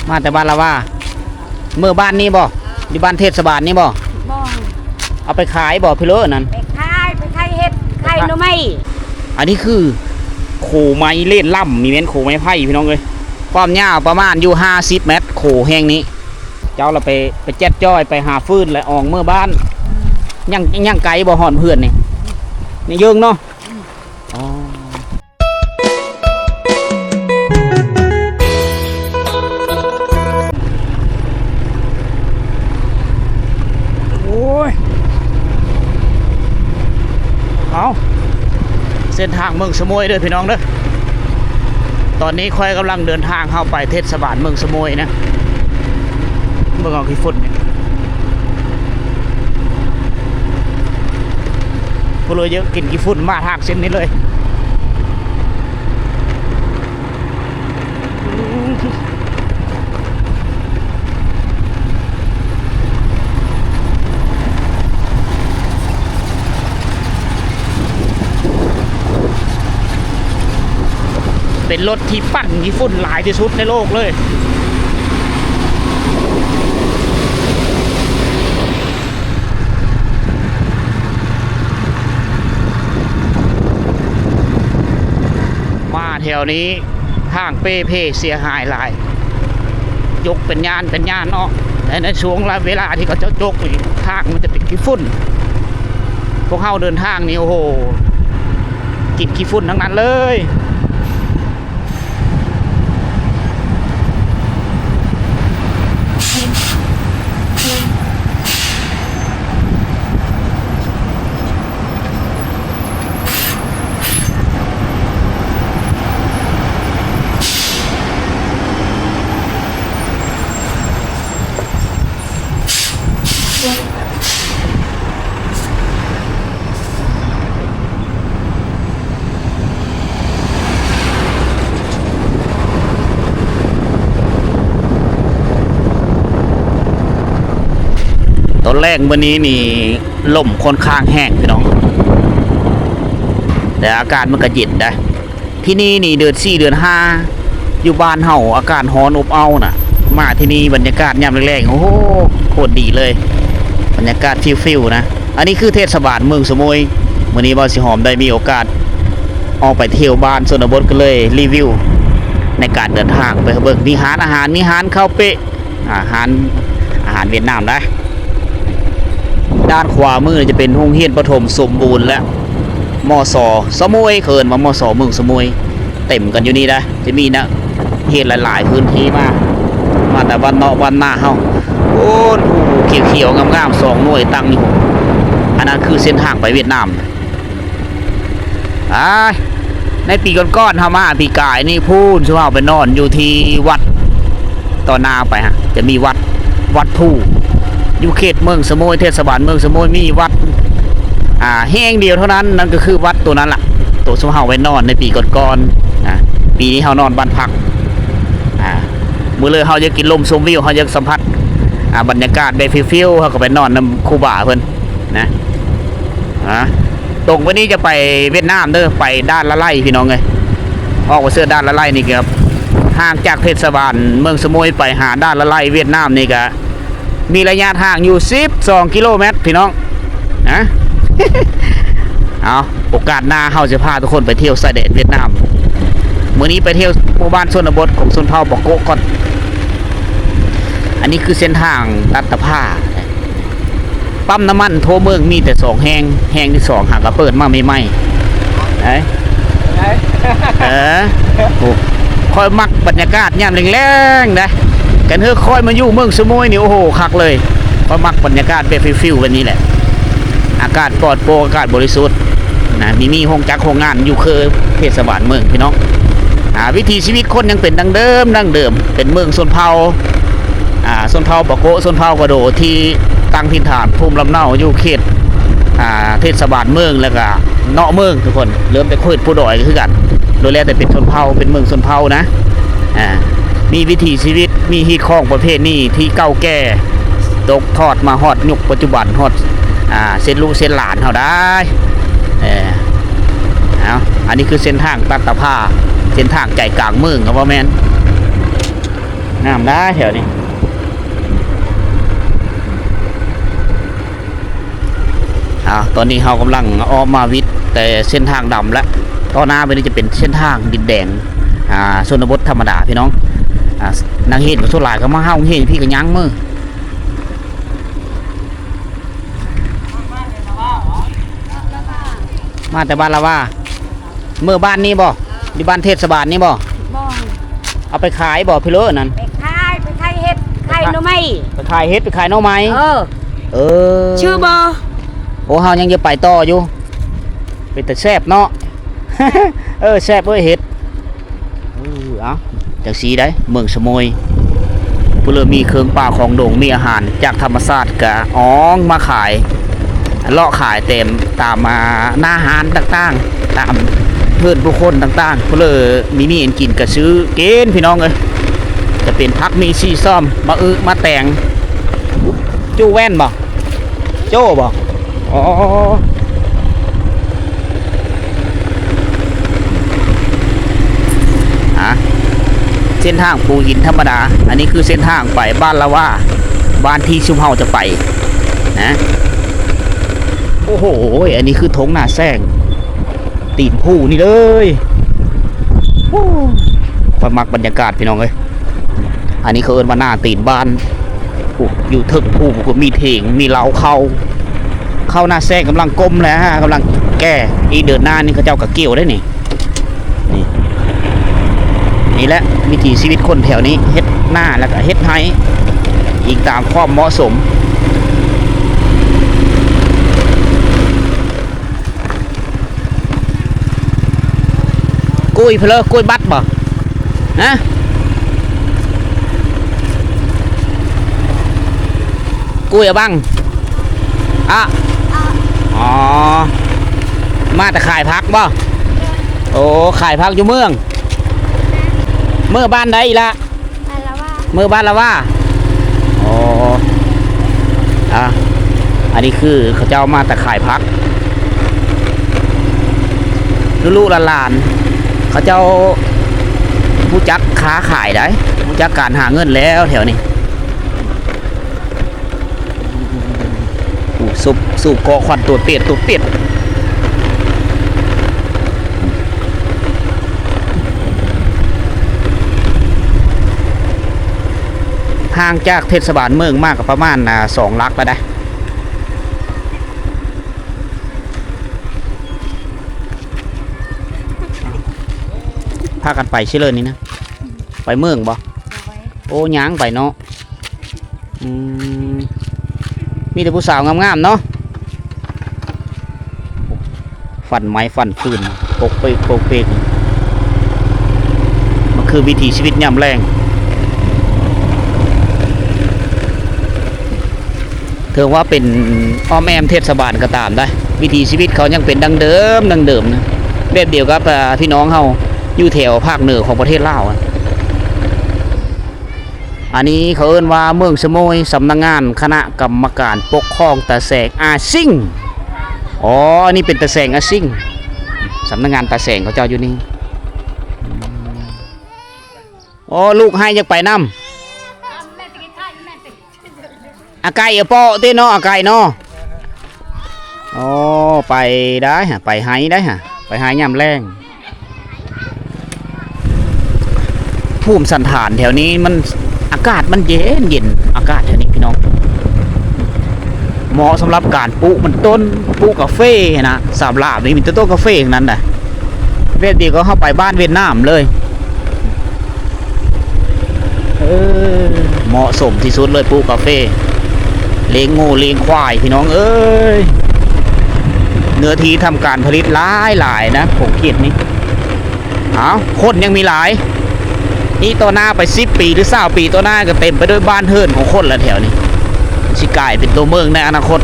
ມາແຕ່ບ້ານລາວາ. ເມືອບ້ານນີ້ບໍ່? ຢູ່ບ້ານເທດສະບານນີ້ບໍ່? ບໍ່. ເອົາໄປຂາຍບໍ່? ພິເລີນັ້ນ ໄປຂາຍ ໄປຂາຍເຫັດ ຂາຍໜໍ່ໄມ້. ອັນນີ້ຄືໂຄໄມ້ເລນລຳ ນີ້ແມ່ນໂຄໄມ້ໄຜ່ພີ່ນ້ອງເອີຍ. ຄວາມຍາວປະມານຢູ່ຫ້າສິບແມັດ ໂຄແຫ່ງນີ້. ເຈົ້າລະໄປ ໄປແຈັດຈ້ອຍ ໄປຫາຟືນ ແລະອອກເມືອບ້ານ. ອືມ ຍັງ ຍັງໄກບໍ່ຮອດເຮືອນນີ້? ນີ້ເຢິງເນາະ. ອໍ ໂອ້ຍ ເອົາ ເສັ້ນທາງເມືອງສະໂໝຍເດີພີ່ນ້ອງເດີ. ຕອນນີ້ຂ້ອຍກຳລັງເດີນທາງເຂົ້າໄປເທດສະບານເມືອງສະໂໝຍນະ. ເບິ່ງເອົາຂີ້ຝຸ່ນນີ້ ຜູ້ເລີຍເຢີ້ ກິນຂີ້ຝຸ່ນມາທາງເສັ້ນນີ້ເລີຍ. ເປັນລົດທີ່ປັ່ນຂີ້ຝຸ່ນຫຼາຍທີ່ສຸດໃນໂລກເລີຍ. ມາແຖວນີ້ທາງເປ່ເພເສຍຫາຍຫຼາຍ ຈົກເປັນຍ່ານເປັນຍ່ານເນາະ. ແລະໃນຊ່ວງເວລາທີ່ເຂົາເຈົ້າຈົກນີ້ ທາງມັນຈະເປັນຂີ້ຝຸ່ນ. ພວກເຮົາເດີນທາງນີ້ ໂອ້ໂຫ ກິນຂີ້ຝຸ່ນທັງນັ້ນເລີຍ. ຕອນແລງມື້ນີ້ນີ້ ລົມຂ້ອນຂ້າງແຮງພີ່ນ້ອງ ແຕ່ອາກາດມັນກະເຢັນໄດ໋. ທີ່ນີ້ນີ້ເດືອນສີ່ເດືອນຫ້າ ຢູ່ບ້ານເຮົາອາກາດຮ້ອນອົບເອົ້ານະ. ມາທີ່ນີ້ບັນຍາກາດຍາມແລງໆ ໂອ້ໂຫ ໂຄດດີເລີຍ ບັນຍາກາດຟິວໆນະ. ອັນນີ້ຄືເທດສະບານເມືອງສະໂໝຍ. ມື້ນີ້ບ່າວສີຫອມໄດ້ມີໂອກາດອອກໄປທ່ຽວບ້ານຊົນນະບົດ ກໍເລີຍຣີວິວໃນການເດີນທາງໄປເບິ່ງ. ມີຮ້ານອາຫານ ມີຮ້ານເຂົ້າເປະ ອາຫານ ອາຫານຫວຽດນາມໄດ໋. ດ້ານຂວາມືຈະເປັນໂຮງຮຽນປະຖົມສົມບູນ ແລະ ມສ ສະໂໝຍ ເຂົາເອີ້ນວ່າ ມສ ເມືອງສະໂໝຍ ເຕັມກັນຢູ່ນີ້ໄດ໋. ຈະມີນັກຮຽນຫຼາຍໆພື້ນທີ່ມາ ມາແຕ່ບ້ານນອກບ້ານນາເຮົາ. ໂອ້ ພູຂຽວໆງາມໆ ສອງໜ່ວຍຕັ້ງຢູ່. ອັນນັ້ນຄືເສັ້ນທາງໄປຫວຽດນາມ. ອາ ໃນປີກ່ອນໆ ເຮົາມາປີກາຍນີ້ພຸ້ນ ຊຸມເຮົາໄປນອນຢູ່ທີ່ວັດ ຕໍ່ໜ້າໄປຫັ້ນ ຈະມີວັດ ວັດພູ. ຢູ່ເຂດເມືອງສະໂໝຍ ເທດສະບານເມືອງສະໂໝຍ ມີວັດ ອາ ແຫ່ງດຽວເທົ່ານັ້ນ ນັ້ນກໍຄືວັດໂຕນັ້ນລະ ໂຕຊຸມເຮົາໄປນອນໃນປີກ່ອນໆ. ອາ ປີນີ້ເຮົານອນບ້ານພັກ. ອາ ມື້ເລີເຮົາຢາກກິນລົມຊົມວິວ ເຮົາຢາກສຳຜັດ ອາ ບັນຍາກາດແບບຟີວໆ ເຮົາກໍໄປນອນນຳຄູບາເພິ່ນ ນະ. ອາ ຕົງໄປນີ້ຈະໄປຫວຽດນາມເດີ ໄປດ່ານລະໄລພີ່ນ້ອງເອີຍ. ອອກໄປເສີດດ່ານລະໄລນີ້ກໍ ຫ່າງຈາກເທດສະບານເມືອງສະໂໝຍໄປຫາດ່ານລະໄລຫວຽດນາມນີ້ກໍ ມີໄລຍະທາງຢູ່ສິບສອງກິໂລແມັດພີ່ນ້ອງ ນະ. ເອົາ ໂອກາດໜ້າເຮົາຈະພາທຸກຄົນໄປທ່ຽວຊາຍແດນຫວຽດນາມ. ມື້ນີ້ໄປທ່ຽວໝູ່ບ້ານຊົນນະບົດຂອງຊົນເຜົ່າປາໂກະກ່ອນ. ອັນນີ້ຄືເສັ້ນທາງຕັດຕະພາ. ປ້ຳນ້ຳມັນທົ່ວເມືອງມີແຕ່ສອງແຫ່ງ ແຫ່ງທີສອງຫາກະເປີດມາໃໝ່ໆ ເອີ ເອີ ໂອ້ ຂ້ອຍມັກບັນຍາກາດຍາມແລງໆ ໄດ໋. ຄັນເຮີຂ້ອຍມາຢູ່ເມືອງສະໂໝຍນີ້ ໂອ້ໂຫ ຄັກເລີຍ. ຂ້ອຍມັກບັນຍາກາດແບບຟິວໆ ແບບນີ້ແຫຼະ ອາກາດປອດໂປ່ງ ອາກາດບໍລິສຸດນະ. ມີ ມີໂຮງຈັກໂຮງງານຢູ່ເຄີເທດສະບານເມືອງ ພີ່ນ້ອງ. ອາ ວິຖີຊີວິດຄົນຍັງເປັນດັ່ງເດີມ ດັ່ງເດີມ ເປັນເມືອງຊົນເຜົ່າ ອາ ຊົນເຜົ່າປາໂກະ ຊົນເຜົ່າກະໂດ ທີ່ຕັ້ງຖິ່ນຖານພູມລຳເນົາຢູ່ເຂດ ອາ ເທດສະບານເມືອງ ແລ້ວກະນອກເມືອງທຸກຄົນ. ເລີ່ມແຕ່ເຂດພູດອຍຄືກັນ ໂດຍແລ້ວແຕ່ເປັນຊົນເຜົ່າ ເປັນເມືອງຊົນເຜົ່ານະ. ອາ ມີວິຖີຊີວິດ ມີຮີດຄອງປະເພນີທີ່ເກົ່າແກ່ ຕົກທອດມາຮອດຍຸກປັດຈຸບັນ ຮອດ ອາ ເຊັນລູກເຊັນຫຼານເຮົາໄດ໋. ເອີ ເອົາ ອັນນີ້ຄືເສັ້ນທາງຕັດຕະພາ ເສັ້ນທາງໃຈກາງເມືອງກໍວ່າແມ່ນ. ອາ ນຳໄດ້ແຖວນີ້. ອ່າ ຕອນນີ້ເຮົາກຳລັງອ້ອມມາວິດແຕ່ເສັ້ນທາງດຳແລ້ວ, ຕໍ່ໜ້າໄປນີ້ຈະເປັນເສັ້ນທາງດິນແດງ ອ່າ ຊົນນະບົດທຳມະດາພີ່ນ້ອງ. ອ່າ ນັກຮຽນກໍສ່ວນຫຼາຍກໍມາເຮົາໂຮງຮຽນ ພີ່ກໍຍ່າງມື ມາແຕ່ບ້ານລາວາ. ເມືອບ້ານນີ້ບໍ່? ເອີ ຢູ່ບ້ານເທດສະບານນີ້ບໍ່? ບໍ່. ເອົາໄປຂາຍບໍ່ ພິໂລນັ້ນ? ໄປຂາຍ ໄປຂາຍເຫັດ ຂາຍໜໍ່ໄມ້. ໄປຂາຍເຫັດ ໄປຂາຍໜໍ່ໄມ້. ເອີ ເອີ ຊື່ບໍ່? ໂອ້ ເຮົາຍັງຈະໄປຕໍ່ຢູ່. ເປັນຕາແຊບເນາະ. ເອີ ແຊບເອີຍເຫັດ. ເອີ ເອົາ ຈັ່ງຊີ້ໄດ໋ ເມືອງສະໂໝຍ ຜູ້ເລີມີເຄື່ອງປ່າຂອງດົງ ມີອາຫານຈາກທຳມະຊາດກະອອງມາຂາຍ ເລາະຂາຍແຕ່ມຕາມ ອ່າ ໜ້າຮ້ານຕ່າງໆ ຕາມເຮືອນຜູ້ຄົນຕ່າງໆ ຜູ້ເລີມີມີອັນກິນກະຊື້ກິນພີ່ນ້ອງເອີຍ. ຈະເປັນຜັກ ມີຊີ້ ຊອມ ມະອຶ ມະແຕງ ຈູແວ່ນບໍ່? ໂຈ້ບໍ່? ອໍ ອາ ເສັ້ນທາງປູຫີນທຳມະດາ. ອັນນີ້ຄືເສັ້ນທາງໄປບ້ານລາວາ ບ້ານທີ່ຊຸມເຮົາຈະໄປນະ. ໂອ້ໂຫ ອັນນີ້ຄືທົ່ງນາແຊງ ຕີນພູນີ້ເລີຍ. ໂອ້ ຂ້ອຍມັກບັນຍາກາດພີ່ນ້ອງເອີຍ. ອັນນີ້ເຂົາເອີ້ນວ່າໜ້າຕີນບ້ານ. ໂອ້ ຢູ່ເທິງພູພຸ້ນ ມີຖຽງ ມີເລົ້າເຂົ້າ. ເຂົ້ານາແຊງກຳລັງກົມແລ້ວ ກຳລັງແກ່. ອີກເດືອນໜ້ານີ້ເຂົາເຈົ້າກໍກ່ຽວໄດ໋ນີ້. ນີ້ ນີ້ແຫຼະວິຖີຊີວິດຄົນແຖວນີ້ ເຮັດນາແລ້ວກໍເຮັດໄຮ່ ອີງຕາມຄວາມເໝາະສົມ. ກ້ວຍເພີ້ ກ້ວຍບັດບໍ່? ຮະ? ກ້ວຍອະບັງ ອະ ອໍ ມາແຕ່ຂາຍຜັກບໍ່? ໂອ້ ຂາຍຜັກຢູ່ເມືອງ. ເມືອບ້ານໃດອີ່ຫຼ້າ? ບ້ານລາວາ. ເມືອບ້ານລາວາ. ອໍ ອາ ອັນນີ້ຄືເຂົາເຈົ້າມາແຕ່ຂາຍຜັກ. ລູກໆຫຼານໆ ເຂົາເຈົ້າຮູ້ຈັກຄ້າຂາຍໄດ໋ ຮູ້ຈັກການຫາເງິນແລ້ວແຖວນີ້. ໂອ້ ສູບ ສູບເກາະຄວັນຕົວເປດ ຕົວເປດ. ຫ່າງຈາກເທດສະບານເມືອງມາກໍປະມານ ອ່າ ສອງຫຼັກແລ້ວໄດ໋. ພາກັນໄປຊິເລີຍນີ້ນະ? ໄປເມືອງບໍ່? ໂອ້ ຍ່າງໄປເນາະ. ອືມ ມີແຕ່ຜູ້ສາວງາມໆເນາະ. ຟັນໄມ້ຟັນຟືນ ປົກເປັກປົກເປັກ. ມັນຄືວິຖີຊີວິດຍາມແລງ. ເຖິງວ່າເປັນອ້ອມແອ້ມເທດສະບານກໍຕາມໄດ໋ ວິຖີຊີວິດເຂົາຍັງເປັນດັ່ງເດີມ ດັ່ງເດີມນະ ແບບດຽວກັບ ອ່າ ພີ່ນ້ອງເຮົາຢູ່ແຖວພາກເໜືອຂອງປະເທດລາວ. ອັນນີ້ເຂົາເອີ້ນວ່າເມືອງສະໂໝຍ ສຳນັກງານຄະນະກຳມະການປົກຄອງຕາແສງອາຊິງ. ອໍ ອັນນີ້ເປັນຕາແສງອາຊິງ ສຳນັກງານຕາແສງເຂົາເຈົ້າຢູ່ນີ້. ໂອ້ ລູກໃຫ້ຢາກໄປນຳ. ອາໄກ່ອາເປາະຕິເນາະ ອາໄກ່ເນາະ. ໂອ້ ໄປໄດ້ຫະ ໄປໄຮ່ໄດ້ຫະ ໄປໄຮ່ຍາມແລງ. ພູມສັນຖານແຖວນີ້ມັນ ອາກາດມັນເຢັນໆ ອາກາດແຖວນີ້ພີ່ນ້ອງ ເໝາະສຳລັບການປູກມັນຕົ້ນ ປູກກາເຟນະ. ສາມຫຼາມນີ້ມີແຕ່ຕົ້ນກາເຟທັງນັ້ນນະ. ແບບດຽວກໍເຮົາໄປບ້ານຫວຽດນາມເລີຍ. ເອີ ເໝາະສົມທີ່ສຸດເລີຍ ປູກກາເຟ ລ້ຽງງົວລ້ຽງຄວາຍ ພີ່ນ້ອງເອີຍ. ເນື້ອທີ່ທຳການຜະລິດຫຼາຍໆນະ ຂົງເຂດນີ້. ອ້າວ ຄົນຍັງມີຫຼາຍ. ອີກຕໍ່ໜ້າໄປສິບປີ ຫຼື ຊາວປີຕໍ່ໜ້າ ກໍເຕັມໄປດ້ວຍບ້ານເຮືອນຂອງຄົນລະແຖວນີ້. ຊິກາຍເປັນຕົວເມືອງໃນອະນາຄົດ.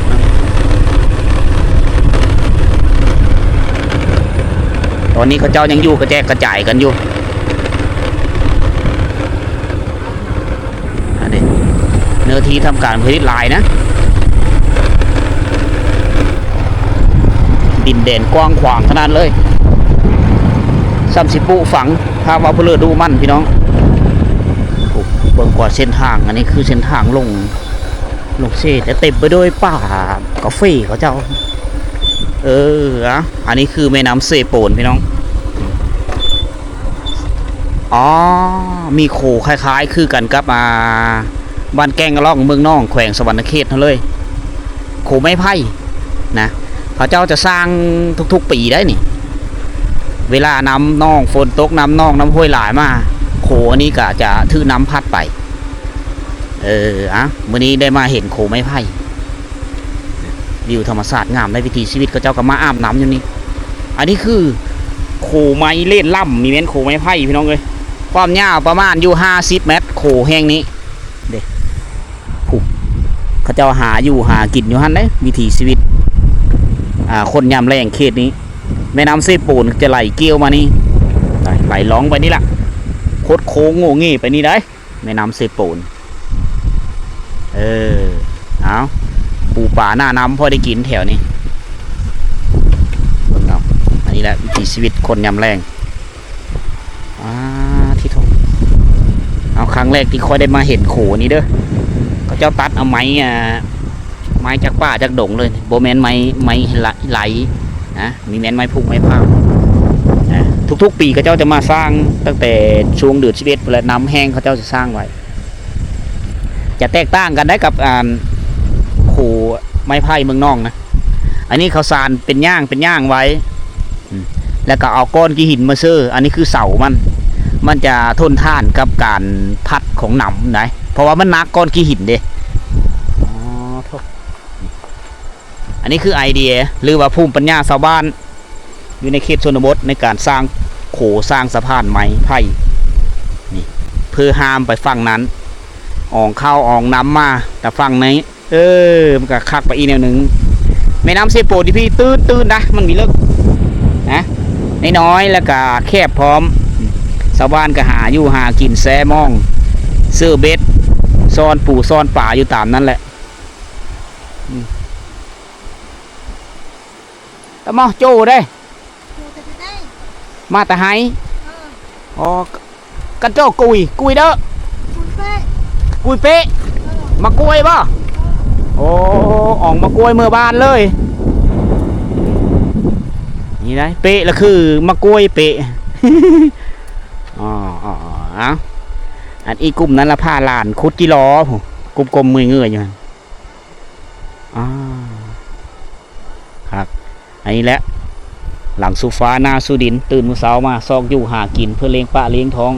ຕອນນີ້ເຂົາເຈົ້າຍັງຢູ່ກະແຈກກະຈາຍກັນຢູ່. ອັນນີ້ເນື້ອທີ່ທຳການຜະລິດຫຼາຍນະ ດິນແດນກວ້າງຂວາງຂະໜາດເລີຍ. ສ່ຳຊິປຸຝັງ ຖ້າວ່າຜູ້ເລີດຸໝັ່ນພີ່ນ້ອງ. ໂອ້ ເບິ່ງຄ ວ່າເສັ້ນທາງ ອັນນີ້ຄືເສັ້ນທາງລົງ ລົງເຊ ແຕ່ເຕັມໄປດ້ວຍປ່າກາເຟເຂົາເຈົ້າ. ເອີ ອະ ອັນນີ້ຄືແມ່ນ້ຳເຊໂປນ ພີ່ນ້ອງ. ອໍ ມີໂຂຄ້າຍໆຄືກັນກັບ ອ່າ ບ້ານແກ້ງກະລ່ອງ ເມືອງນອງ ແຂວງສະຫວັນນະເຂດເຮົາເລີຍ ໂຂໄມ້ໄຜ່ນະ. ເຂົາເຈົ້າຈະສ້າງທຸກໆປີໄດ໋ນີ້ ເວລານ້ຳໜອງຝົນຕົກ ນ້ຳໜອງ ນ້ຳຫ້ວຍຫຼາຍມາ ໂຂອັນນີ້ກະຈະຖືກນ້ຳພັດໄປ. ເອີ ອະ ມື້ນີ້ໄດ້ມາເຫັນໂຂໄມ້ໄຜ່ ວິວທຳມະຊາດງາມ ໃນວິຖີຊີວິດເຂົາເຈົ້າກໍມາອາບນ້ຳຢູ່ນີ້. ອັນນີ້ຄືໂຂໄມ້ເລນລຳ ນີ້ແມ່ນໂຂໄມ້ໄຜ່ພີ່ນ້ອງເອີຍ ຄວາມຍາວປະມານຢູ່ຫ້າສິບແມັດ ໂຂແຫ່ງນີ້ເດ້. ຜູ້ ເຂົາເຈົ້າຫາຢູ່ຫາກິນຢູ່ຫັ້ນເດ້ ວິຖີຊີວິດ ອ່າ ຄົນຍາມແລ້ງເຂດນີ້. ແມ່ນ້ຳເຊໂປນຈະໄຫຼກ່ຽວມານີ້ ໄຫຼລ່ອງໄປນີ້ລະ ຄົດໂຄ້ງໂງ່ເງ່ໄປນີ້ໄດ໋ ແມ່ນ້ຳເຊໂປນ. ເອີ ເອົາ ປູປາໜ້ານ້ຳພໍໄດ້ກິນແຖວນີ້ ເບິ່ງເອົາ. ອັນນີ້ແຫຼະວິຖີຊີວິດຄົນຍາມແລ້ງ. ອາ ທິໂທ ເອົາ ຄັ້ງແລກທີ່ຂ້ອຍໄດ້ມາເຫັນໂຂນີ້ເດີ ເຂົາເຈົ້າຕັດເອົາໄມ້ ອ່າ ໄມ້ຈາກປ່າຈາກດົງເລີຍ ບໍ່ແມ່ນໄມ້ ໄມ້ໄຫຼນະ ມີແມ່ນໄມ້ພຸງໄມ້ພ້າວນະ. ທຸກໆປີເຂົາເຈົ້າຈະມາສ້າງຕັ້ງແຕ່ຊ່ວງເດືອນສິບເອັດພຸ້ນແຫຼະ ນ້ຳແຫ້ງເຂົາເຈົ້າຊິສ້າງໄວ້. ຈະແຕກຕ່າງກັນໄດ້ກັບ ອ່າ ໂຂໄມ້ໄຜ່ເມືອງນອງນະ. ອັນນີ້ເຂົາສານເປັນຢ່າງເປັນຢ່າງໄວ້ ອືມ ແລ້ວກໍເອົາກ້ອນຂີ້ຫີນມາເຊີ. ອັນນີ້ຄືເສົາມັນ ມັນຈະທົນທານກັບການພັດຂອງນ້ຳໄດ໋ ເພາະວ່າມັນໜັກ ກ້ອນຂີ້ຫີນເດ້. ອໍ ໂທ້ ອັນນີ້ຄືໄອເດຍ ຫຼືວ່າພູມປັນຍາຊາວບ້ານ ຢູ່ໃນເຂດຊົນນະບົດໃນການສ້າງໂຂ ສ້າງສະພານໄມ້ໄຜ່ນີ້ ເພື່ອຫ້າມໄປຝັ່ງນັ້ນ ອອງເຂົ້າອອງນ້ຳມາແຕ່ຝັ່ງນີ້. ເອີ ມັນກະຄັກໄປອີກແນວໜຶ່ງ. ແມ່ນ້ຳເຊໂປນທີ່ພີ່ ຕື້ນໆນະ ມັນມີເລິກນະ ນ້ອຍໆ ແລ້ວກະແຄບພ້ອມ. ຊາວບ້ານກະຫາຢູ່ຫາກິນ ແຊ່ມອງ ຊື້ເບັດ ຊ້ອນປູຊ້ອນປາຢູ່ຕາມນັ້ນແຫຼະ. ອືມ ຕະໝໍ້ໂຈ້ເດ້ ໂຈ້ແຕ່ໃດ? ມາແຕ່ໄຮ່. ເອີ ອໍ ກັນໂຈ້ກຸຍ ກຸຍເດີ ກຸຍເປະ ກຸຍເປະ. ເອີ ໝາກກ້ວຍບໍ່? ເອີ ໂອ້ ອອກໝາກກ້ວຍເມືອບ້ານເລີຍ. ນີ້ໄດ໋ ເປະລະຄືໝາກກ້ວຍເປະ. ອໍ ອໍ ເອົາ ອັນອີກກຸ່ມນັ້ນລະພາຫຼານຂຸດຈີຫຼໍ ພຸ້ນ ກຸ້ມກົມເງືອຍໆຢູ່ຫັ້ນ. ອາ ຄັກ ອັນນີ້ແຫຼະ ຫຼັງສູ່ຟ້າໜ້າສູ່ດິນ ຕື່ນມື້ເຊົ້າມາຊອກຢູ່ຫາກິນເພື່ອລ້ຽງປາລ້ຽງທ້ອງ.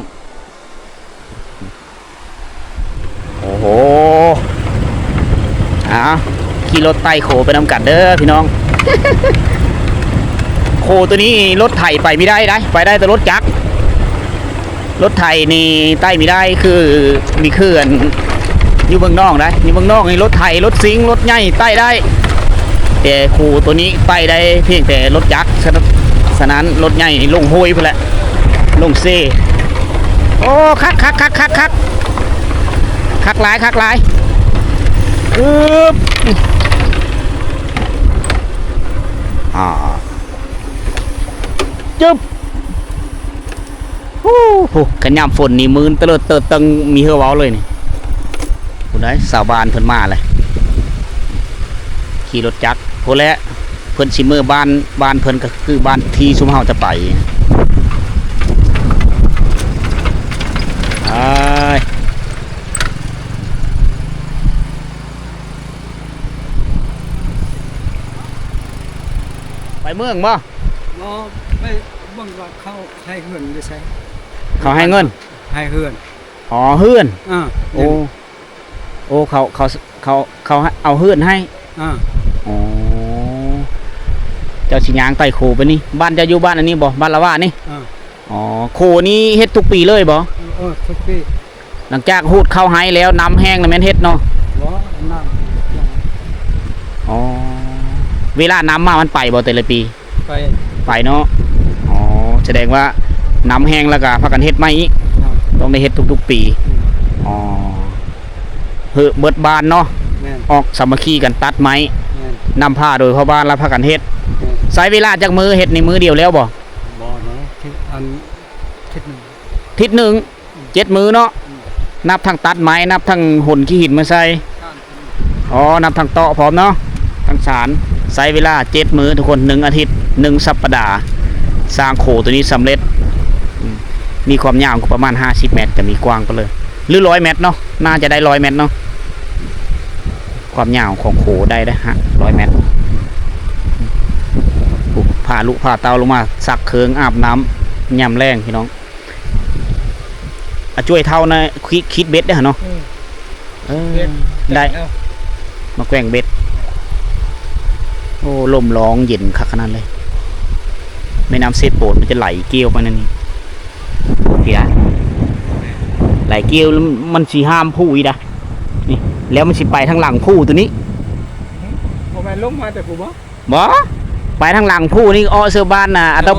ໂອ້ໂຫ ອາ ຂີ່ລົດໄຕ່ໂຂໄປນຳກັນເດີພີ່ນ້ອງ. ໂຂໂຕນີ້ລົດໄຖໄປບໍ່ໄດ້ໄດ໋ ໄປໄດ້ແຕ່ລົດຈັກ. ລົດໄຖນີ້ໄຕ່ບໍ່ໄດ້ ຄືມີເຂື່ອນຢູ່ເມືອງນອງໄດ໋. ຢູ່ເມືອງນອງນີ້ລົດໄຖ ລົດຊິງ ລົດໃຫຍ່ໄຕ່ໄດ້ ແຕ່ໂຂໂຕນີ້ໄຕ່ໄດ້ພຽງແຕ່ລົດຈັກ. ສະນັ້ນ ສະນັ້ນລົດໃຫຍ່ນີ້ລົງຫ້ວຍພຸ້ນແຫຼະ ລົງເຊ. ໂອ້ ຄັກໆໆໆໆ ຄັກຫຼາຍ ຄັກຫຼາຍ. ອຶບ ອາ ຈຶບ. ໂອ້ໂຫ ຄັນຍາມຝົນນີ້ມື່ນເຕີເລີດເຕີເຕີງ ມີເຫື່ອເວົ້າເລີຍນີ້. ຜູ້ໃດ ຊາວບ້ານເພິ່ນມາແຫຼະ ຂີ່ລົດຈັກພຸ້ນແຫຼະ ເພິ່ນຊິເມືອບ້ານ ບ້ານເພິ່ນກໍຄືບ້ານທີ່ຊຸມເຮົາຈະໄປ. ອ້າຍ ໄປເມືອງບໍ່? ບໍ່ ໄປເບິ່ງວ່າເຂົາໃຫ້ເຮືອນຢູ່ໃສ. ເຂົາໃຫ້ເງິນ? ໃຫ້ເຮືອນ. ອໍ ເຮືອນ. ເອີ ໂອ້ ໂອ້ ເຂົາ ເຂົາ ເຂົາ ເຂົາເອົາເຮືອນໃຫ້. ເອີ ອໍ ເຈົ້າຊິຍ່າງໄຕ່ໂຄໄປນີ້. ບ້ານເຈົ້າຢູ່ບ້ານອັນນີ້ບໍ່? ບ້ານລະຫວ່ານີ້? ເອີ ອໍ ໂຄນີ້ເຮັດທຸກປີເລີຍບໍ່? ເອີ ເອີ ທຸກປີ. ຫຼັງຈາກຮູດເຂົ້າໄຮ່ແລ້ວ ນ້ຳແຫ້ງແລ້ວແມ່ນເຮັດເນາະ? ບໍ່ ນ້ຳ ອໍ ເວລານ້ຳມາມັນໄປບໍ່ແຕ່ລະປີ? ໄປ ໄປເນາະ. ອໍ ສະແດງວ່ານ້ຳແຫ້ງແລ້ວກະພາກັນເຮັດໃໝ່ອີກ. ຕ້ອງໄດ້ເຮັດທຸກໆປີ. ອືມ ອໍ ເຮີເບິດບ້ານເນາະ. ແມ່ນ ອອກສາມັກຄີກັນຕັດໄມ້. ແມ່ນ ນຳພາໂດຍພໍ່ບ້ານລະພາກັນເຮັດ. ແມ່ນ ໃຊ້ເວລາຈັກມື້ເຮັດນີ້? ມື້ດຽວແລ້ວບໍ່? ບໍ່ເນາະ ທິດ ອັນ ທິດໜຶ່ງ ທິດໜຶ່ງ. ເຈັດມື້ເນາະ. ອືມ ນັບທັງຕັດໄມ້ ນັບທັງຂົນຂີ້ຫີນມາໃສ່. ອໍ ນັບທັງເຕາະພ້ອມເນາະ ທັງສານ. ໃຊ້ເວລາເຈັດມື້ທຸກຄົນ ໜຶ່ງອາທິດ ໜຶ່ງສັບປະດາ ສ້າງໂຄໂຕນີ້ສຳເລັດ. ອືມ ມີຄວາມຍາວກໍປະມານຫ້າສິບແມັດ ກໍມີກວ້າງປານເລີຍ ຫຼື ຮ້ອຍແມັດເນາະ ໜ້າຈະໄດ້ຮ້ອຍແມັດເນາະ. ຄວາມຍາວຂອງໂຄໄດ້ເດ້ຮະ ຮ້ອຍແມັດ. ອືມ ພາລູກພາເຕົ້າລົງມາຊັກເຄື່ອງອາບນ້ຳຍາມແລງພີ່ນ້ອງ. ອາ ຈວຍເທົ້ານະ ຄິດ ຄິດເບັດເດ້ຫັ້ນເນາະ. ອືມ ເອີ ເບັດ ໄດ້ ເອົາ ມາແກວ່ງເບັດ. ໂອ້ ລົມລອງເຢັນຄັກຂະໜາດເລີຍ. ແມ່ນ້ຳເຊໂປນມັນຈະໄຫຼກ່ຽວໄປນັ້ນນີ້ ເພຍ ໄຫຼກ່ຽວ ມັນຊິຫ້າມພູອີກດາ ນີ້ ແລ້ວມັນຊິໄປທາງຫຼັງພູໂຕນີ້. ບໍ່ແມ່ນລົງມາແຕ່ພູບໍ່? ບໍ່ ໄປທາງຫຼັງພູນີ້ ເອາະເຊິ່ງບ້ານນະ ອາຕົບ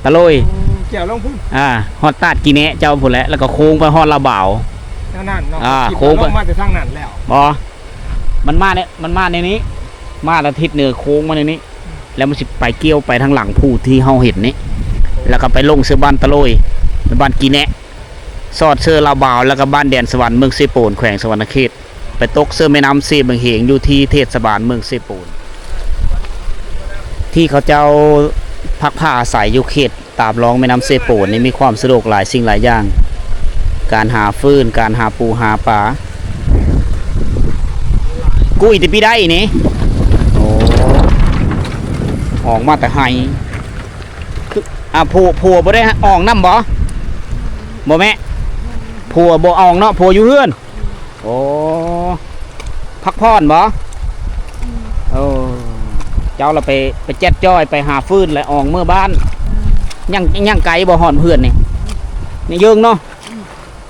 ຕະໂລຍ ຕະໂລຍ. ອືມ ກ່ຽວລົງພຸ້ນ ອ່າ ຮອດຕາດກີແນະເຈົ້າພຸ້ນແຫຼະ ແລ້ວກໍໂຄ້ງໄປຮອດລາວບາວ ທາງນັ້ນເນາະ. ອ່າ ຄິດວ່າ ໂຄ້ງໄປ ລົງມາແຕ່ທາງນັ້ນແລ້ວ. ບໍ່ ມັນມາແນວ ມັນມາແນວນີ້ ມາທາງທິດເໜືອໂຄ້ງມາແນວນີ້ ອືມ ແລ້ວມັນຊິໄປກ່ຽວໄປທາງຫຼັງພູທີ່ເຮົາເຫັນນີ້ ແລ້ວກໍໄປລົງເຊິ່ງບ້ານຕະໂລຍ ບ້ານກີແນະ ສອດເຊີລາວບາວ ແລ້ວກໍບ້ານແດນສະຫວັນ ເມືອງເຊໂປນ ແຂວງສະຫວັນນະເຂດ ໄປຕົກເຊີແມ່ນ້ຳເຊບັງເຮງ ຢູ່ທີ່ເທດສະບານເມືອງເຊໂປນ ທີ່ເຂົາເຈົ້າພັກພາອາໄສຢູ່ເຂດຕາມລອງແມ່ນ້ຳເຊໂປນນີ້ ມີຄວາມສະດວກຫຼາຍສິ່ງຫຼາຍຢ່າງ ການຫາຟືນ ການຫາປູຫາປາ. ກຸ້ຍແຕ່ປີໃດນີ້? ໂອ້ ອອກມາແຕ່ໄຮ່. ຄື ອ່າ ຜົວ ຜົວບໍ່ໄດ້ອອງນຳບໍ່? ບໍ່ແມ່ ຜົວບໍ່ອອງເນາະ ຜົວຢູ່ເຮືອນ. ໂອ້ ພັກຜ່ອນບໍ່? ເອີ ເຈົ້າລະໄປ ໄປແຈັດຈ້ອຍ ໄປຫາຟືນ ແລະອອກເມືອບ້ານ. ຍັງ ຍັງໄກບໍ່ຮອດເຮືອນນີ້? ນີ້ເຢິງເນາະ.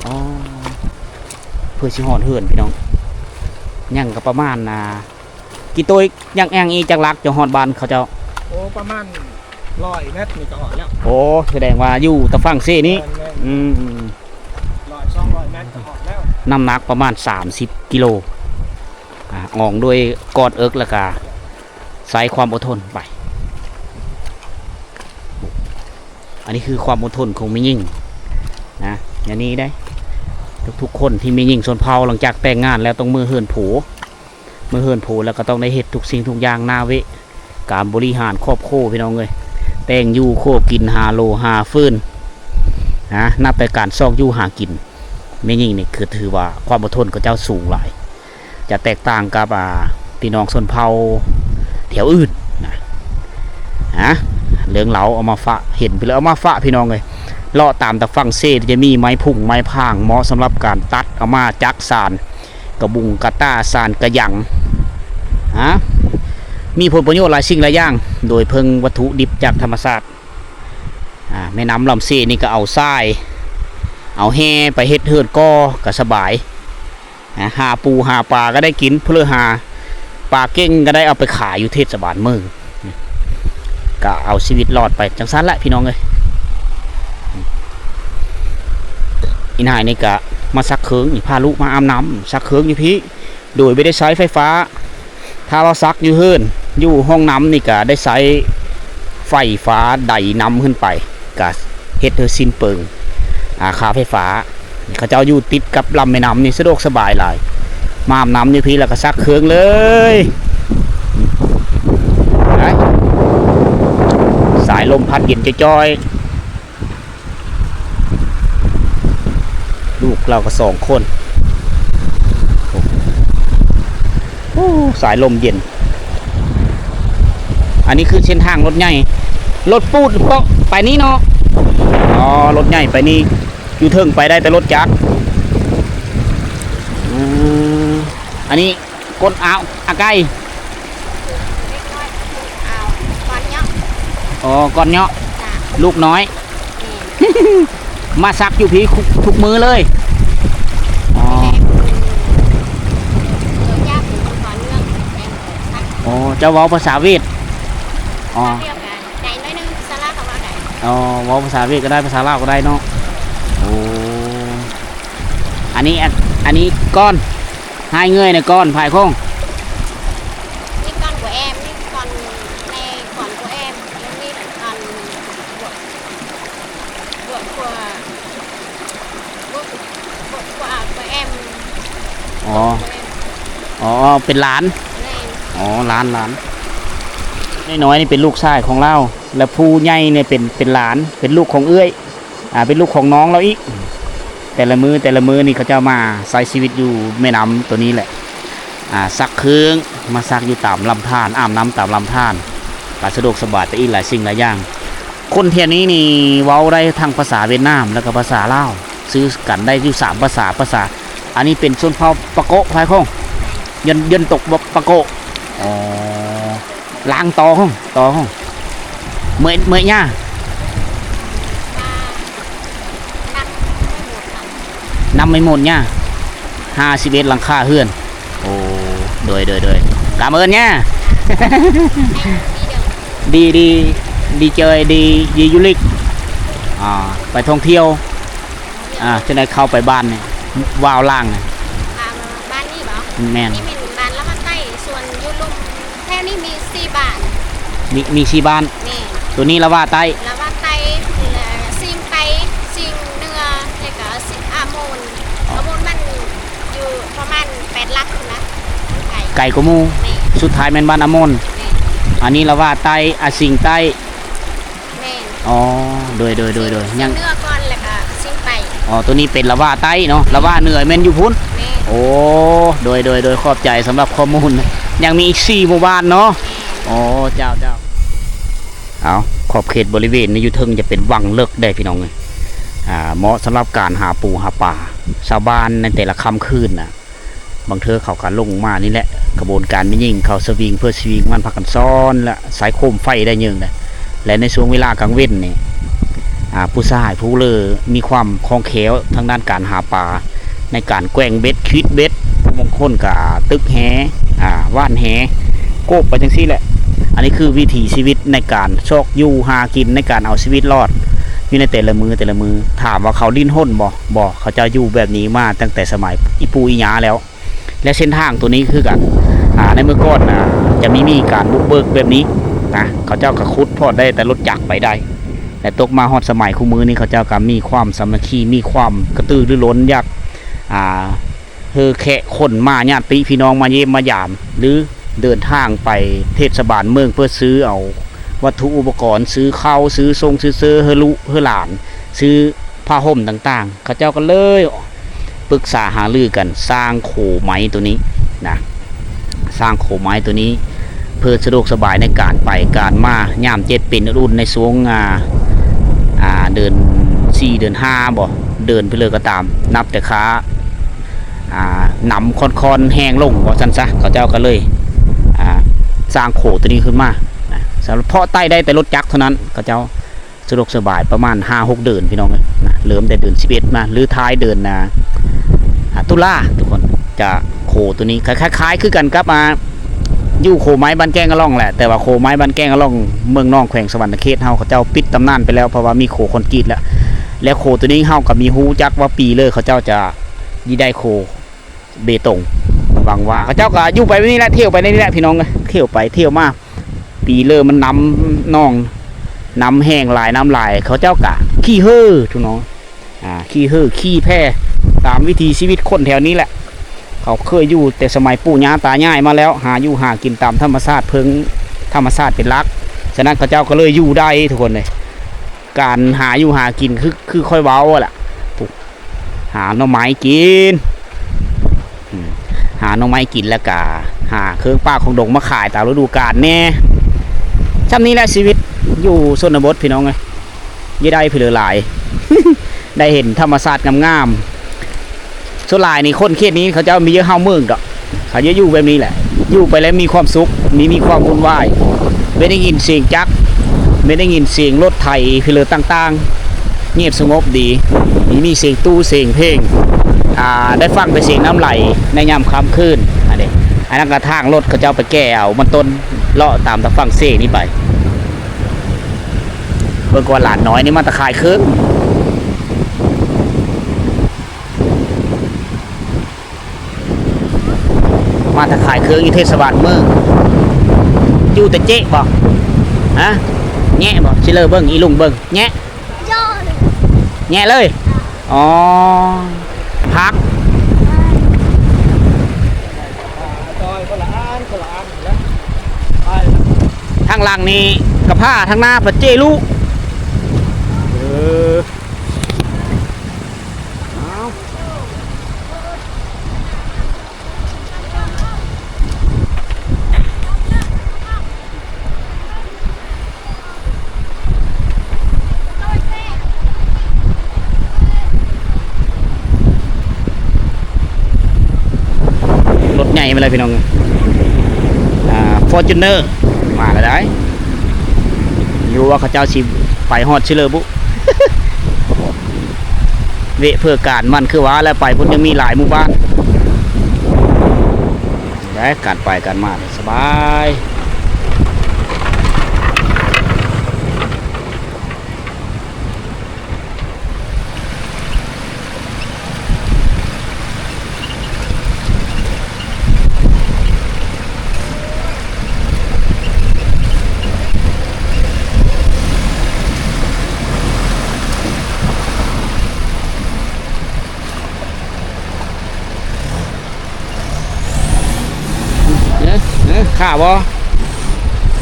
ອໍ ເພື່ອຊິຮອດເຮືອນພີ່ນ້ອງ ຍັງກໍປະມານ ອ່າ ກິໂຕຍ ຍັງແອ່ງອີກຈັກຫຼັກ ຈະຮອດບ້ານເຂົາເຈົ້າ? ໂອ້ ປະມານຮ້ອຍແມັດນີ້ກໍຮອດແລ້ວ. ໂອ້ ສະແດງວ່າຢູ່ຕາຝັ່ງເຊນີ້. ແມ່ນໆ ອືມ ຮ້ອຍ ສອງຮ້ອຍແມັດກໍຮອດແລ້ວ. ນ້ຳໜັກປະມານສາມສິບກິໂລ ອ່າ ອອງດ້ວຍກອດເອິກ ແລ້ວກະໃຊ້ຄວາມອົດທົນໄປ. ອັນນີ້ຄືຄວາມອົດທົນຂອງແມ່ຍິງນະ ຢ່າໜີເດ້. ທຸກໆຄົນທີ່ແມ່ຍິງຊົນເຜົ່າ ຫຼັງຈາກແຕ່ງງານແລ້ວຕ້ອງເມືອເຮືອນຜົວ ເມືອເຮືອນຜົວແລ້ວກໍຕ້ອງໄດ້ເຮັດທຸກສິ່ງທຸກຢ່າງ ໜ້າເວະ ການບໍລິຫານຄອບຄົວ ພີ່ນ້ອງເອີຍ ແຕ່ງຢູ່ຄົວກິນ ຫາໂລຫາຟືນນະ ນັບແຕ່ການຊອກຢູ່ຫາກິນ ແມ່ຍິງນີ້ຄືຖືວ່າຄວາມອົດທົນຂອງເຈົ້າສູງຫຼາຍ ຈະແຕກຕ່າງກັບ ອ່າ ພີ່ນ້ອງຊົນເຜົ່າແຖວອື່ນນະ. ຮະ ເລື່ອງລາວເອົາມາຝາກ ເຫັນໄປເລີຍ ເອົາມາຝາກພີ່ນ້ອງເອີຍ. ເລາະຕາມຕາຝັ່ງເຊ ຈະມີໄມ້ພຸງໄມ້ພາງ ເໝາະສຳລັບການຕັດເອົາມາຈັກສານ ກະບຸງກະຕ້າ ສານກະຫຍັງ ຮະ ມີຜົນປະໂຫຍດຫຼາຍສິ່ງຫຼາຍຢ່າງ ໂດຍເພິ່ງວັດຖຸດິບຈາກທຳມະຊາດ. ອ່າ ແມ່ນ້ຳລຳເຊນີ້ກໍເອົາຊາຍ ເອົາແຮ່ໄປເຮັດເຮືອນກໍ່ກໍສະບາຍ ອ່າ ຫາປູຫາປາກໍໄດ້ກິນ ເພື່ອຫາປາເກັ່ງກໍໄດ້ເອົາໄປຂາຍຢູ່ເທດສະບານເມືອງ ກໍເອົາຊີວິດລອດໄປຈັ່ງຊັ້ນແຫຼະພີ່ນ້ອງເອີຍ. ອີ່ນາຍນີ້ກໍມາຊັກເຄື່ອງນີ້ ພາລູກມາອາບນ້ຳ ຊັກເຄື່ອງຢູ່ພີ້ ໂດຍບໍ່ໄດ້ໃຊ້ໄຟຟ້າ. ຖ້າວ່າຊັກຢູ່ເຮືອນ ຢູ່ຫ້ອງນ້ຳນີ້ກະໄດ້ໃຊ້ໄຟຟ້າໄດນ້ຳຂຶ້ນໄປ ກະເຮັດໃຫ້ສິ້ນເປືອງ ອາ ຄ່າໄຟຟ້າ. ເຂົາເຈົ້າຢູ່ຕິດກັບລຳແມ່ນ້ຳນີ້ສະດວກສະບາຍຫຼາຍ ມາອາບນ້ຳຢູ່ພີ້ ແລ້ວກະຊັກເຄື່ອງເລີຍ. ໄປ ສາຍລົມພັດເຢັນຈ້ອຍໆ. ລູກລາວກໍສອງຄົນ. ໂອ້ ສາຍລົມເຢັນ. ອັນນີ້ຄືເສັ້ນທາງລົດໃຫຍ່ ລົດປູດເປາະໄປນີ້ເນາະ. ອໍ ລົດໃຫຍ່ໄປນີ້ ຢູ່ເທິງໄປໄດ້ແຕ່ລົດຈັກ. ອືມ ອັນນີ້ ກົ້ນ ອ້າວ ອາໄກ່ ອໍ ກ້ອນເຍາະ ລູກນ້ອຍ ມາຊັກຢູ່ພີ້ ທຸກມື້ເລີຍ. ອໍ ອໍ ເຈົ້າເວົ້າພາສາຫວຽດ. ອໍ ອໍ ເວົ້າພາສາຫວຽດກໍໄດ້ ພາສາລາວກໍໄດ້ເນາະ. ໂອ້ ອັນນີ້ ອັນ ອັນນີ້ກ້ອນ Hai người này con phải không? นี่ก้อน của em, นี่ก้อน này con của em, em, นี่ก้อน của, của, của, của, của, của, của ອໍ ອໍ ເປັນຫຼານ. ແມ່ນ. ອໍ ຫຼານ ຫຼານ. ນ້ອຍໆນີ້ເປັນລູກຊາຍຂອງລາວ ແລະຜູ້ໃຫຍ່ນີ້ເປັນ ເປັນຫຼານ ເປັນລູກຂອງເອື້ອຍ ອ່າ ເປັນລູກຂອງນ້ອງລາວອີກ. ແຕ່ລະມື້ ແຕ່ລະມື້ນີ້ເຂົາເຈົ້າມາໃຊ້ຊີວິດຢູ່ແມ່ນ້ຳໂຕນີ້ແຫຼະ ອ່າ ຊັກເຄື່ອງ ມາຊັກຢູ່ຕາມລຳທານ ອາບນ້ຳຕາມລຳທານ ກະສະດວກສະບາຍໄປອີກຫຼາຍສິ່ງຫຼາຍຢ່າງ. ຄົນແຖວນີ້ນີ້ເວົ້າໄດ້ທັງພາສາຫວຽດນາມ ແລ້ວກໍພາສາລາວ ສື່ກັນໄດ້ຢູ່ສາມພາສາ ພາສາ ອັນນີ້ເປັນຊົນເຜົ່າປາໂກະ ພາຍຂອງ ຢ້ຽນ ຢ້ຽນຕົກປາໂກະ. ອໍ ລ້າງຕໍ່ຫ້ອງ ຕໍ່ຫ້ອງ ເມື່ອຍ ເມື່ອຍຫຍ້າ ນຳໄມ້ໝົດຫຍ້າ ຫ້າສິບເອັດຫຼັງຄາເຮືອນ. ໂອ້ ໂດຍ ໂດຍ ໂດຍ ກຳເອີ້ນຫຍ້າ. ດີ ດີ ດີເຈີຍ ດີ ດີຢູ່ລິກ ອ່າ ໄປທ່ອງທ່ຽວ. ອ່າ ຈັ່ງໃດເຂົ້າໄປບ້ານນີ້ ວາວລ່າງນີ້ ອ່າ ບ້ານນີ້ບໍ? ແມ່ນ. ນີ້ແມ່ນບ້ານລະວາໃຕ້ ສ່ວນຢູ່ລຸ່ມ ແຖວນີ້ມີສີ່ບ້ານ. ມີ ມີສີ່ບ້ານ. ແມ່ນ. ໂຕນີ້ລະວາໃຕ້ ລະວາໃຕ້ ແລະ ຊິງໃຕ້ ຊິງເໜືອ ແລະກະຊິງອາໂມນ. ອໍ ອາໂມນມັນຢູ່ປະມານແປດຫຼັກພຸ້ນນະ ໄກ ໄກກວ່າໝູ່. ແມ່ນ. ສຸດທ້າຍແມ່ນບ້ານອາໂມນ. ແມ່ນ. ອັນນີ້ລະວາໃຕ້ ອາ ຊິງໃຕ້. ແມ່ນ. ອໍ ໂດຍ ໂດຍ ໂດຍ ໂດຍ ຊິງເໜືອກ່ອນ ແລ້ວກະຊິງໃຕ້. ອໍ ໂຕນີ້ເປັນລະວາໃຕ້ເນາະ ລະວາເໜືອແມ່ນຢູ່ພຸ້ນ. ແມ່ນ. ໂອ້ ໂດຍ ໂດຍ ໂດຍ ຂອບໃຈສຳລັບຂໍ້ມູນ. ຍັງມີອີກສີ່ໝູ່ບ້ານເນາະ. ແມ່ນ. ໂອ້ ເຈົ້າ ເຈົ້າ. ເອົາ ຂອບເຂດບໍລິເວນນີ້ຢູ່ເທິງຈະເປັນວັງເລິກເດ້ພີ່ນ້ອງເອີຍ ອ່າ ເໝາະສຳລັບການຫາປູຫາປາ. ຊາວບ້ານໃນແຕ່ລະຄ່ຳຄືນນະ ບາງເທື່ອເຂົາກໍລົງມານີ້ແຫຼະ ຂະບວນການແມ່ຍິງເຂົາສະວິງເພື່ອສະວິງມັນພາກັນຊ້ອນ ແລະ ໃຊ້ໂຄມໄຟໄດ້ເຍິງນະ ແລະ ໃນຊ່ວງເວລາກາງເວັນນີ້ ອ່າ ຜູ້ຊາຍຜູ້ເລີມີຄວາມຄ່ອງແຄ້ວທາງດ້ານການຫາປາ ໃນການແກວ່ງເບັດ ຄວິດເບັດ ຜູ້ບາງຄົນກໍຕຶກແຫ ອ່າ ຫວ່ານແຫ ໂກບໄປຈັ່ງຊີ້ແຫຼະ. ອັນນີ້ຄືວິຖີຊີວິດໃນການຊອກຢູ່ຫາກິນ ໃນການເອົາຊີວິດລອດຢູ່ໃນແຕ່ລະມື້ ແຕ່ລະມື້. ຖາມວ່າເຂົາດີ້ນຮົນບໍ່? ບໍ່ ເຂົາເຈົ້າຢູ່ແບບນີ້ມາຕັ້ງແຕ່ສະໄໝອີ່ປູ່ອີ່ຍ່າແລ້ວ. ແລະເສັ້ນທາງໂຕນີ້ຄືກັນ ອ່າ ໃນເມື່ອກ່ອນນະ ຈະມີ ມີການບຸກເບີກແບບນີ້ນະ ເຂົາເຈົ້າກໍຂຸດພໍດໄດ້ແຕ່ລົດຈັກໄປໄດ້ ແລະຕົກມາຮອດສະໄໝຄູ່ມື້ນີ້ ເຂົາເຈົ້າກໍມີຄວາມສາມັກຄີ ມີຄວາມກະຕືລືລົ້ນ ຢາກ ອ່າ ເຮີແຄະຄົນມາ ຍາດຕິພີ່ນ້ອງມາຢ້ຽມມາຢາມ ຫຼືເດີນທາງໄປເທດສະບານເມືອງ ເພື່ອຊື້ເອົາວັດຖຸອຸປະກອນ ຊື້ເຂົ້າ ຊື້ຊົງຊື້ເຊີ ເຮີລູກເຮີຫຼານ ຊື້ຜ້າຫົ່ມຕ່າງໆ. ເຂົາເຈົ້າກໍເລີຍປຶກສາຫາລືກັນສ້າງໂຄໄມ້ໂຕນີ້ນະ ສ້າງໂຄໄມ້ໂຕນີ້ ເພື່ອສະດວກສະບາຍໃນການໄປການມາ ຍາມເຈັບເປັນອຸ່ນໆ ໃນຊ່ວງ ອ່າ ອ່າ ເດືອນສີ່ ເດືອນຫ້າບໍ ເດືອນໄປເລີຍກໍຕາມ ນັບແຕ່ຄາ ອ່າ ນ້ຳຄ່ອນໆແຫ້ງລົງວ່າຊັ້ນຊະ ເຂົາເຈົ້າກໍເລີຍ ອ່າ ສ້າງໂຄໂຕນີ້ຂຶ້ນມານະ ສຳລັບເພາະໄຕ້ໄດ້ແຕ່ລົດຈັກເທົ່ານັ້ນ ເຂົາເຈົ້າ ສະດວກສະບາຍປະມານຫ້າຫົກເດືອນພີ່ນ້ອງເອີຍນະ ເລີ່ມແຕ່ເດືອນສິບເອັດມາ ຫຼືທ້າຍເດືອນ ອ່າ ອ່າ ຕຸລາທຸກຄົນ ຈະໂຄໂຕນີ້ ຄ ຄ້າຍໆຄືກັນກັບ ອ່າ ຢູ່ໂຄໄມ້ບ້ານແກ້ງອະລ່ອງແຫຼະ ແຕ່ວ່າໂຄໄມ້ບ້ານແກ້ງອະລ່ອງເມືອງນອງ ແຂວງສະຫວັນນະເຂດເຮົາ ເຂົາເຈົ້າປິດຕຳນານໄປແລ້ວ ເພາະວ່າມີໂຄຄອນກຣີດແລ້ວ ແລະໂຄໂຕນີ້ເຮົາກໍມີຮູ້ຈັກວ່າປີເລີເຂົາເຈົ້າຈະຊິໄດ້ໂຄ ເບຕົງ ຫວັງວ່າເຂົາເຈົ້າກໍຢູ່ໄປແບບນີ້ແຫຼະ ທ່ຽວໄປໃນນີ້ແຫຼະພີ່ນ້ອງເອີຍ ທ່ຽວໄປທ່ຽວມາ ປີເລີມັນນ້ຳໜອງ ນ້ຳແຫ້ງຫຼາຍ ນ້ຳຫຼາຍ ເຂົາເຈົ້າກະຂີ້ເຫີ້ທຸກນ້ອງ ອ່າ ຂີ້ເຫີ້ຂີ້ແຜ່ ຕາມວິຖີຊີວິດຄົນແຖວນີ້ແຫຼະ ເຂົາເຄີຍຢູ່ແຕ່ສະໄໝປູ່ຍ່າຕາຍາຍມາແລ້ວ ຫາຢູ່ຫາກິນຕາມທຳມະຊາດ ເພິ່ງທຳມະຊາດເປັນຫຼັກ ສະນັ້ນເຂົາເຈົ້າກໍເລີຍຢູ່ໄດ້ທຸກຄົນເລີຍ ການຫາຢູ່ຫາກິນ ຄື ຄືຂ້ອຍເວົ້າຫັ້ນແຫຼະ ຫາໜໍ່ໄມ້ກິນ ອືມ ຫາໜໍ່ໄມ້ກິນ ແລ້ວກະຫາເຄື່ອງປ່າຂອງດົງມາຂາຍຕາມລະດູການແດ່. ຊ່ຳນີ້ແຫຼະຊີວິດຢູ່ຊົນນະບົດພີ່ນ້ອງເອີຍ ຢ່າໄດ້ເຜີຫຼາຍ ໄດ້ເຫັນທຳມະຊາດງາມໆ. ສ່ວນຫຼາຍນີ້ຄົນເຂດນີ້ເຂົາເຈົ້າມີເຍອະເຮົາເມືອງດອກ ເຂົາຈະຢູ່ແບບນີ້ແຫຼະ ຢູ່ໄປແລ້ວມີຄວາມສຸກ ມີ ມີຄວາມວຸ່ນວາຍ ບໍ່ໄດ້ຍິນສຽງຈັກ ບໍ່ໄດ້ຍິນສຽງລົດໄຖ ເພເລີຕ່າງໆ ງຽບສະຫງົບດີ ມີ ມີສຽງຕູ້ສຽງເພງ ອ່າ ໄດ້ຟັງແຕ່ສຽງນ້ຳໄຫຼໃນຍາມຄ່ຳຄືນ ອັນນີ້ ອັນນັ້ນກະທາງລົດເຂົາເຈົ້າໄປແກ່ເອົາມັນຕົ້ນ ເລາະຕາມທາງຝັ່ງເຊນີ້ໄປ ເບິ່ງກ່ອນ ຫຼານນ້ອຍນີ້ມາແຕ່ຂາຍເຄື່ອງ ມາຖ້າຂາຍເຄື່ອງຢູ່ເທດສະບານເມືອງ ຢູ່ແຕ່ເຈະບໍ່? ຮະ? ແຍະບໍ່? ຊິເລີເບິ່ງ ອີລຸງເບິ່ງ ແຍະ ແຍະເລີຍ ອໍ ຜັກ ຫຼັງນີ້ກະພ້າ ທາງໜ້າປະເຈລຸ ເອີ ເອົາ ລົດໃຫຍ່ມາແລ້ວພີ່ນ້ອງ ອ່າ ຟໍຈູນເນີ ມາແລ້ວໄດ໋ ຢູ່ວ່າເຂົາເຈົ້າຊິໄປຮອດຊິເລີບຸ ເວະເພື່ອການມັນ ຄືວ່າແລ້ວ ໄປພຸ້ນຍັງມີຫຼາຍໝູ່ບ້ານ ໄດ້ ການໄປການມາສະບາຍ. ເອີ ເອີ ຂ້າບໍ່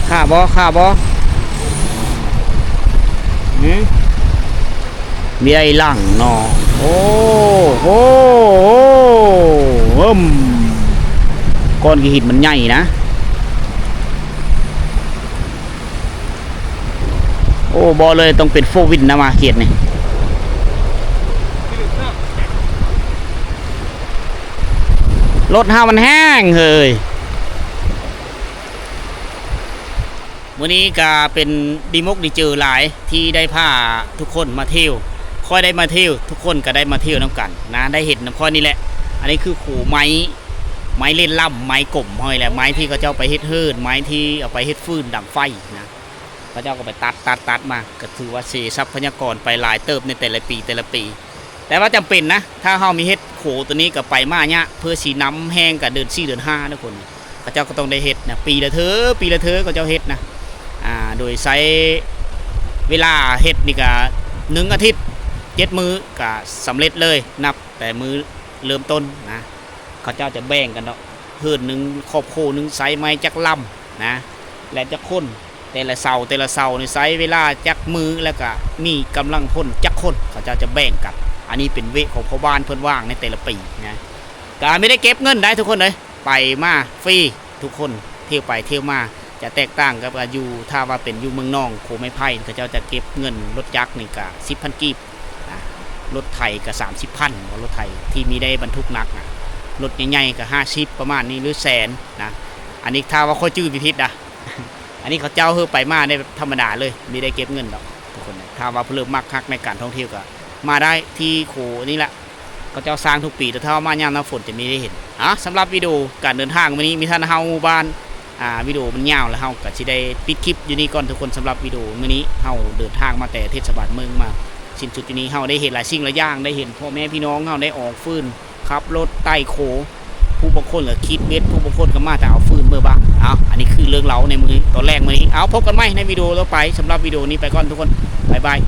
ຂ້າບໍ່ ຂ້າບໍ່ ຫື ເບຍຫຼັງເນາະ ໂອ້ ໂອ້ ໂອ້ ເອີມ ກ້ອນຫີນມັນໃຫຍ່ນະ ໂອ້ ບໍ່ເລີຍ ຕ້ອງເປັນໂຟວີນນະ ມາເຂດນີ້ ລົດເຮົາມັນແຮງເຮີ້ຍ. ມື້ນີ້ກະເປັນດີມົກດີເຈີຫຼາຍທີ່ໄດ້ພາທຸກຄົນມາທ່ຽວ ຂ້ອຍໄດ້ມາທ່ຽວ ທຸກຄົນກະໄດ້ມາທ່ຽວນຳກັນນະ ໄດ້ເຫັນນຳຂ້ອຍນີ້ແຫຼະ ອັນນີ້ຄືໂຂໄມ້ ໄມ້ເຫຼັ້ນລ້ຳ ໄມ້ກົມຫ້ອຍແຫຼະ ໄມ້ທີ່ເຂົາເຈົ້າໄປເຮັດເຮືອນ ໄມ້ທີ່ເອົາໄປເຮັດຟືນດັງໄຟນະ ເຂົາເຈົ້າກໍໄປຕັດ ຕັດ ຕັດມາ ກໍຖືວ່າເສຊັບພະຍາກອນໄປຫຼາຍເຕີບໃນແຕ່ລະປີ ແຕ່ລະປີ ແຕ່ວ່າຈຳເປັນນະ ຖ້າເຮົາມີເຮັດໂຂໂຕນີ້ກໍໄປມາຍາກ ເພື່ອຊິນຳແຮງກັນເດືອນສີ່ເດືອນຫ້າທຸກຄົນ ເຂົາເຈົ້າກໍຕ້ອງໄດ້ເຮັດນະ ປີລະເທື່ອ ປີລະເທື່ອເຂົາເຈົ້າເຮັດນະ ອ່າ ໂດຍໃຊ້ເວລາເຮັດນີ້ກໍໜຶ່ງອາທິດ ເຈັດມື້ກໍສຳເລັດເລີຍ ນັບແຕ່ມື້ເລີ່ມຕົ້ນນະ ເຂົາເຈົ້າຈະແບ່ງກັນເນາະ ເຮືອນໜຶ່ງ ຄອບຄົວໜຶ່ງໃຊ້ໄມ້ຈັກລຳນະ ແລະ ຈັກຄົນ ແຕ່ລະເສົາ ແຕ່ລະເສົານີ້ໃຊ້ເວລາຈັກມື້ ແລ້ວກະມີກຳລັງພົນຈັກຄົນ ເຂົາເຈົ້າຈະແບ່ງກັນ ອັນນີ້ເປັນເວະຂອງພໍ່ບ້ານເພິ່ນວ່າງໃນແຕ່ລະປີນະ ກະມີໄດ້ເກັບເງິນໄດ໋ທຸກຄົນເອີຍ ໄປມາຟຣີ ທຸກຄົນທ່ຽວໄປທ່ຽວມາ ຈະແຕກຕ່າງກັບຢູ່ ຖ້າວ່າເປັນຢູ່ເມືອງນອງ ໂຄໄມ້ໄຜ່ ເຂົາເຈົ້າຈະເກັບເງິນລົດຈັກນີ້ກະສິບພັນກີບນະ ລົດໄຖກະສາມສິບພັນ ບໍ່ ລົດໄຖທີ່ມີໄດ້ບັນທຸກໜັກນະ ລົດໃຫຍ່ໆກະຫ້າສິບ ປະມານນີ້ ຫຼື ແສນນະ ອັນນີ້ຖ້າວ່າຂ້ອຍຈື່ບໍ່ຜິດນະ ອັນນີ້ເຂົາເຈົ້າເຮີໄປມາໄດ້ແບບທຳມະດາເລີຍ ບໍ່ໄດ້ເກັບເງິນດອກທຸກຄົນ ຖ້າວ່າຜູ້ເລີ່ມມັກຮັກໃນການທ່ອງທ່ຽວກໍມາໄດ້ທີ່ໂຂນີ້ແຫຼະ ເຂົາເຈົ້າສ້າງທຸກປີ ແຕ່ຖ້າວ່າມາຍາມໜ້າຝົນຈະມີໄດ້ເຫັນ ອາ ສຳລັບວິດີໂອການເດີນທາງມື້ນີ້ ມີທ່ານເຮົາໝູ່ບ້ານ ອາ ວິດີໂອມັນຍາວ ແລ້ວເຮົາກໍຊິໄດ້ປິດຄລິບຢູ່ນີ້ກ່ອນທຸກຄົນ ສຳລັບວິດີໂອມື້ນີ້ ເຮົາເດີນທາງມາແຕ່ເທດສະບານເມືອງ ມາສິ້ນສຸດຢູ່ນີ້ ເຮົາໄດ້ເຫັນຫຼາຍສິ່ງຫຼາຍຢ່າງ ໄດ້ເຫັນພໍ່ແມ່ພີ່ນ້ອງເຮົາໄດ້ອອກຟືນ ຂັບລົດໄຕ່ໂຂ ຜູ້ບາງຄົນກໍຂີດເບັດ ຜູ້ບາງຄົນກໍມາແຕ່ເອົາຟືນເມືອບ້ານ. ເອົາ ອັນນີ້ຄືເລື່ອງເລົ່າໃນມື້ ຕອນແລກມື້ນີ້. ເອົາ ພົບກັນໃໝ່ໃນວິດີໂອຕໍ່ໄປ. ສຳລັບວິດີໂອນີ້ໄປກ່ອນທຸກຄົນ. ບາຍບາຍ.